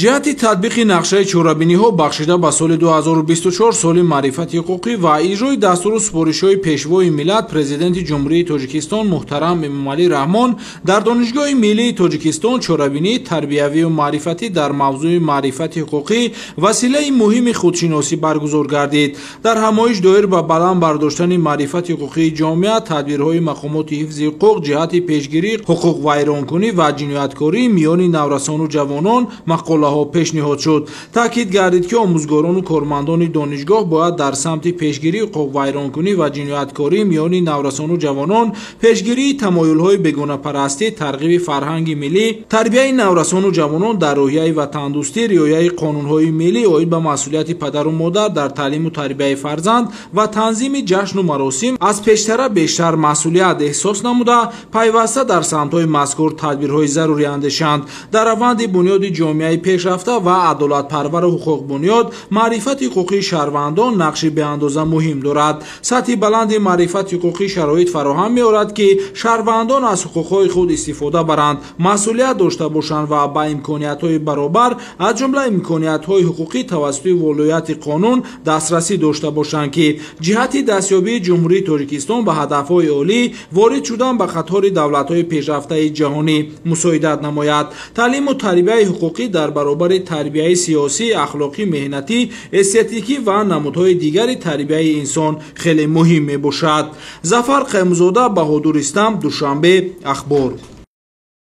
Ҷиҳати татбиқи нақшаи чорабиниҳо бахшида ба соли 2024 соли маърифати ҳуқуқӣ ва иҷрои дастуру супоришҳои Пешвои миллат, Президенти Ҷумҳурии Тоҷикистон муҳтарам Эмомалӣ Раҳмон дар Донишгоҳи миллии Тоҷикистон чорабинии тарбиявию маърифатӣ дар мавзӯи маърифати ҳуқуқӣ василаи муҳими худшиносӣ баргузор гардид. Дар ҳамоиш доир ба баланд бардоштани маърифати ҳуқуқии ҷомеа, тадбирҳои мақомоти ҳифзи ҳуқуқ ҷиҳати пешгирии ҳуқуқвайронкунӣ ва ҷинояткорӣ миёни наврасону ҷавонон мақолаҳо пешниҳод шуд. Таъкид гардид, ки омӯзгорону кормандони донишгоҳ бояд дар самти пешгирии ҳуқуқвайронкунӣ ва ҷинояткорӣ миёни наврасону ҷавонон, пешгирии тамоюлҳои бегонапарастӣ, тарғиби фарҳанги миллӣ, тарбияи наврасону ҷавонон дар рӯҳияи ватандӯстӣ, риояи қонунҳои миллӣ оид ба масъулияти падару модар дар таълиму тарбияи фарзанд ва танзими ҷашну маросим аз пештара бештар масъулият эҳсос намуда, пайваста дар самтҳои мазкур тадбирҳои зарурӣ андешанд. Дар раванди бунёди ҷомеаи пешрафта ва адолатпарвару ҳуқуқбунёд маърифати ҳуқуқии шаҳрвандон нақши беандоза муҳим дорад. Сатҳи баланди маърифати ҳуқуқӣ шароит фароҳам меорад, ки шаҳрвандон аз ҳуқуқҳои худ истифода баранд, масъулият дошта бошанд ва ба имкониятҳои баробар, аз ҷумла имкониятҳои ҳуқуқӣ тавассути волояти қонун дастрасӣ дошта бошанд, ки ҷиҳати дастёбии Ҷумҳурии Тоҷикистон ба ҳадафҳои олӣ, ворид шудан ба қатори давлатҳои пешрафтаи ҷаҳонӣ мусоидат намояд. Таълиму тарбияи ҳуқуқӣ дар баробари тарбияи сиёсӣ, ахлоқӣ, меҳнатӣ, эстетикӣ ва намудҳои дигари тарбияи инсон хеле муҳим мебошад. Зафар Қаймузода, Баҳодур Истам, Душанбе, Ахбор.